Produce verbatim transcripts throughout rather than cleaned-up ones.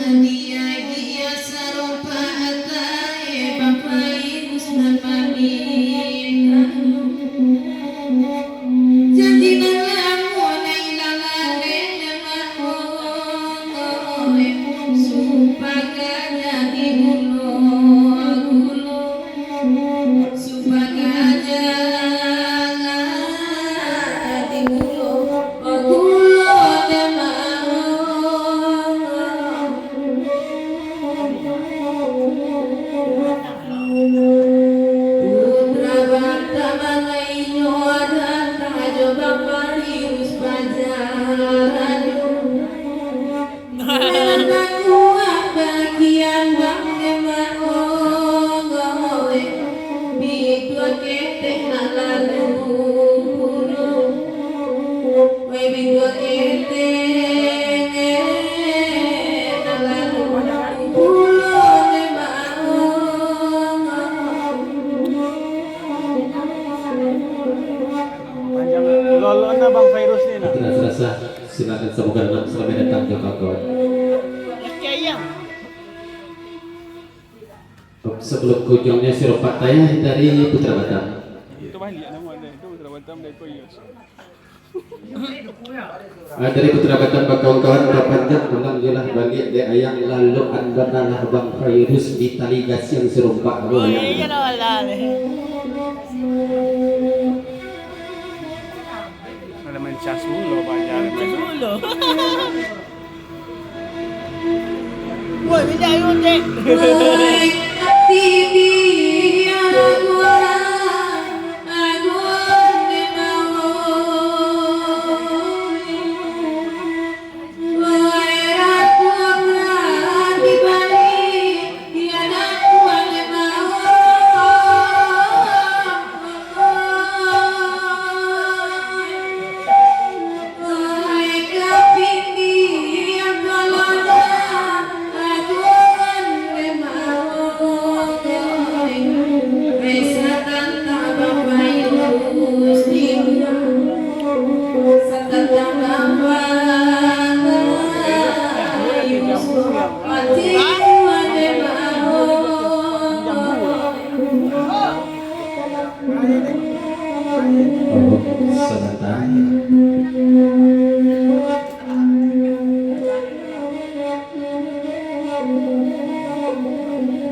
Nan diagiah sarumpaan, Bapak Ibu nan maminta. Janji nan lamo nan ilang lalai, Mak, oh, oh, eh. Sumpah ka jadi gulo-gulo. Panjang. Ulun-ulun nah, Bang Fairuz ni nah. Terasa, silakan, samoga dalam, selamat datang jo kawan-kawan. Sebelum ke ujungnya, sirompak tayah dari Putra Batam. Itu baliak namo anda, itu Putra Batam dari Koyos. Ah, dari Putra Batam, kawan-kawan, bapanjang pulang juo lah baliak dek ayang, lalok anda lah Bang Fairuz di tali gasiang sirompak tu, ayang. Iyo lah, lah. Kalau mancas mulo, banyak. Mancas mulo. Woi, minta ayo, Cek. Oh, sabanta.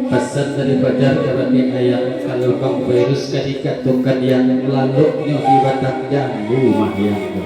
Pasan dari Fajar kabake ayang, kalau Bang Fairuz ka dikatokan yang laloknyo di batang jambu mah yang tu.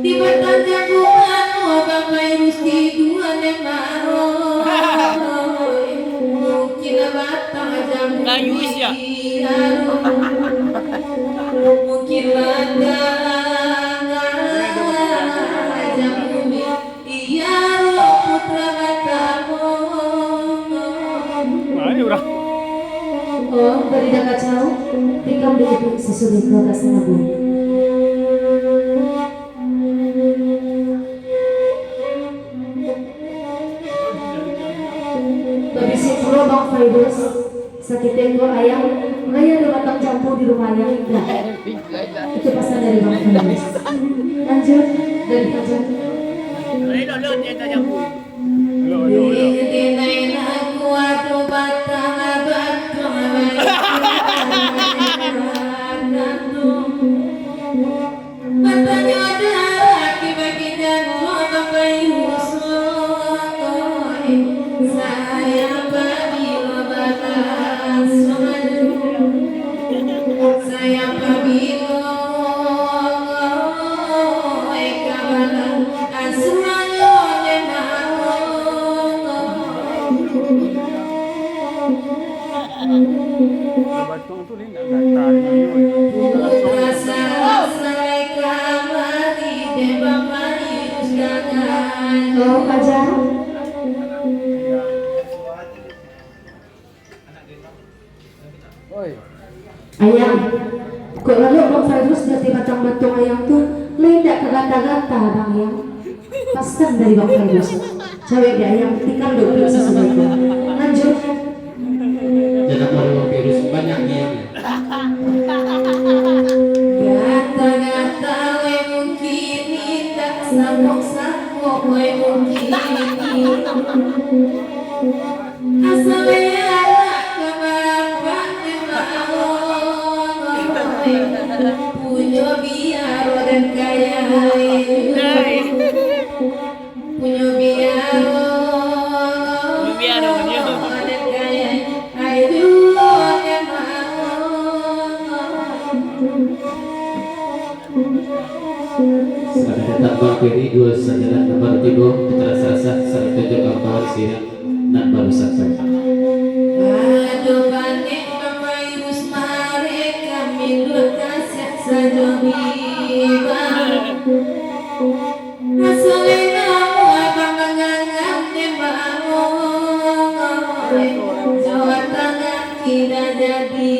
Di batang jambu mano Bapak Ibu situ ane maro. Mungkin batang jambu Kayu sia. Mungkin batang jambu iya Putra Batam. Mana urang? Oh, bari dah kacau, tikam dulu sasudah kau tak sanggup. Babisiak pulo Bang Fairuz, sakutiko ayang, lai ado batang jambu di rumah ayang indak? Itu pasan dari Bang Fairuz. Lanjut, dari Fajar. Batanyo adalah bagi-bagi jatuah bapai musuh. Sayang pabilo batas, sayang pabilo kawalan, semangat lemah. Putra sarasai kamari dek bapak. Oh, Fajar. Ayang, kok lalu Bang Fairuz jadi batang-batang ayang tu, lai indak ka gata-gata, Bang, Ayang? Pasan dari Bang Fairuz. Cawek dek Ayang, tinggal duduk sasudah itu. Lanjut. Jangan malu Bang Fairuz, banyak ayang. Gata-gata we mungkin indak sabok-sabok we mungkin. Asa we anak ka bapak emang. Punyo biaro dan kaya. Punyo biaro. Punyo biaro, punyo. Selamat datang Bang Ferry, duo sajalan nomor tigo, Putra Sarasah, sarato jo kawan-kawan sirang nan baru sampai. Aduh, panek Bapak Ibu, mareka minduak kasiah sajo biba. Raso lai namuah ka mangangang dek Bang, jo tangan kida jadi,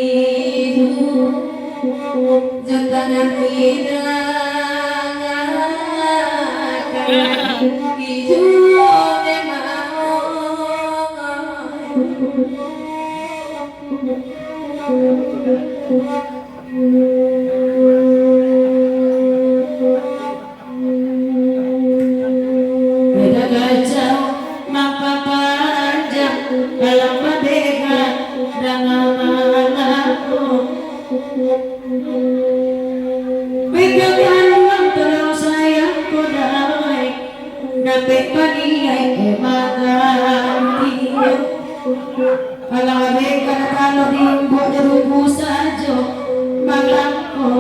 jo tangan kida ka jadi juo dek Bang. Beda kacau mampapanjang dalam babega dangan mangaku. Beda kanduang terang sayang ko damai, dapek paniai ke manganti. Alah bega kalau diimbau jo duku sajo malangko.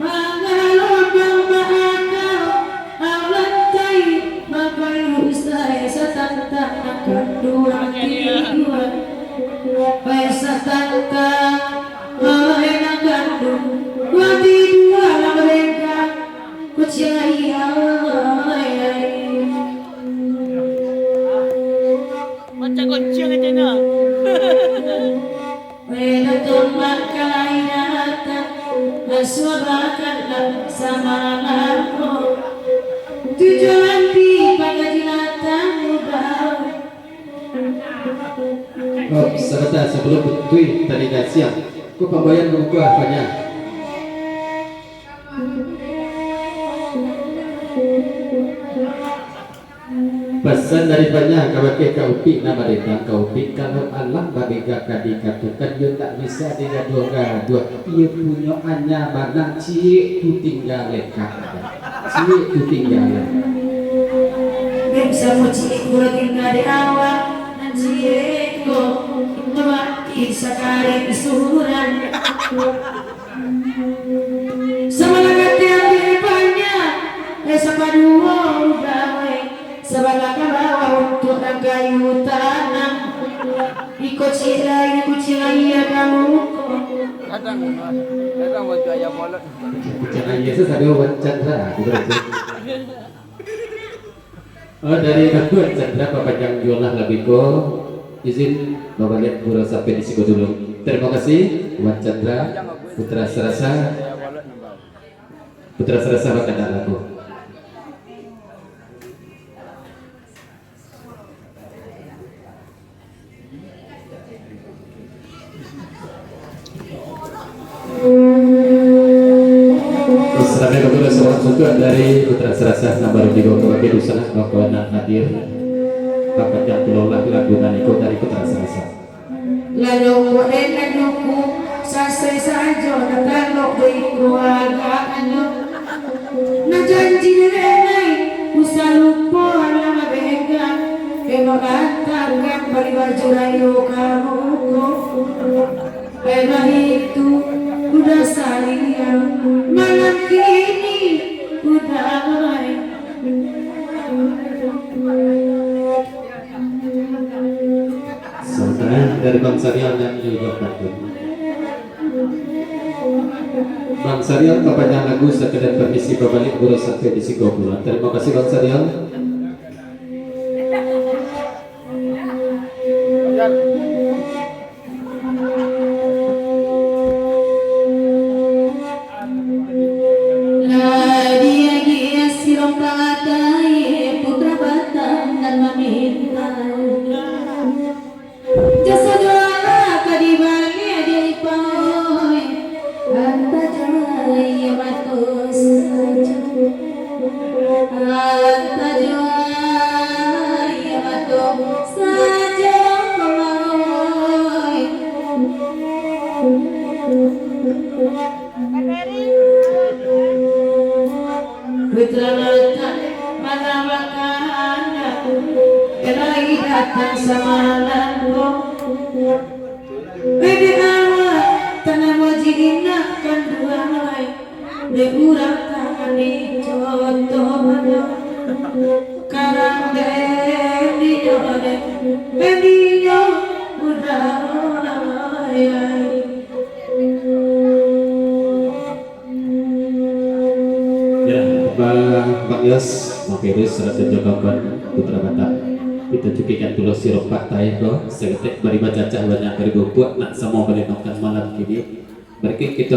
Mangalo bang baakal, alantai, babalu usai satantang kanduang tiduan. Pai satantang, awai nan kanduang, dua tiduan lah mereka, kuciai, awai. Macam kucing aja nah. Datang makai datang, asuabakanlah sama lamo. Tujuan pi pangadilan tamu bau. Oh, sabanta, sabalum batuih tadi dah siang. Ko pambayar buku apanya? Pasan dari Panya kabake Kak Upik nan badendang, Kak Upik, kalau alah babega ka dikatokan, iyo ndak bisa digaduah-gaduah. Iyo punyo anya bana, ciek tu tingga lekak. Ciek tu tingga lekak. Bek samo ciek pulo tingga di awak, nan ciek ko, itu mati sakali surang. Sabalah katiak ambiak Panya, eh, sapaduo udah, eh, sabalah ka bawah untuak nan kayu tanam. Iko ciek lai, kuciang aia ka muko. Kadang, kadang bantu ayam bolot. Kuciang aia tu sajo Wan Chandra, gitu. Oh, dari Batuan Chandra, papanjang juo lah lagu ko. Izin babaliak gurau sampai di siko dulu. Terima kasih, Wan Chandra, Putra Sarasa. Putra Sarasa bakandak lagu. Salamai baguno salam suntuak dari Putra Sarasa nan baru tibo kabake dunsanak, kawan-kawan nan hadir. Papanjang pulo lah lagu nan iko dari Putra Sarasa. Lalu buek den nan duku, sasai sajo nan talok di iko agak anyo. Nan janji den lai, usah lupo alah mabega. Katakan bali baju rayo ka muko. Airah itu udah sariang, malam kini udah. Saudara dari Bang Sariang dan juga Patut. Bang Sariang, papanjang lagu, sakadar permisi babaliak, guru satu di siko pulang. Terima kasih, Bang Sariang. Lah diagiah sirong pangatai, putra Batam nan maminta. Jasa jualah ka dibaliak di ipang, oi. Anta juo iyo mato sajo. Anta juo iyo mato sajo, oi. Putra Batak, mana bakahandak, lai datang samalam ko. Dek awak tanah moji inak kanduang, dek urang tangan dicoto mano. Karang dek dinyo, dek dinyo urang. Ya, Ba-, Bang Yos, Bang Firus, sarato jo kawan-kawan Putra Batak. Kito cukikan pulo sirong pangatai ko, saketek bari bacacah banyak bari bumpuak, nak samo balinokkan malam kini. Barikik kito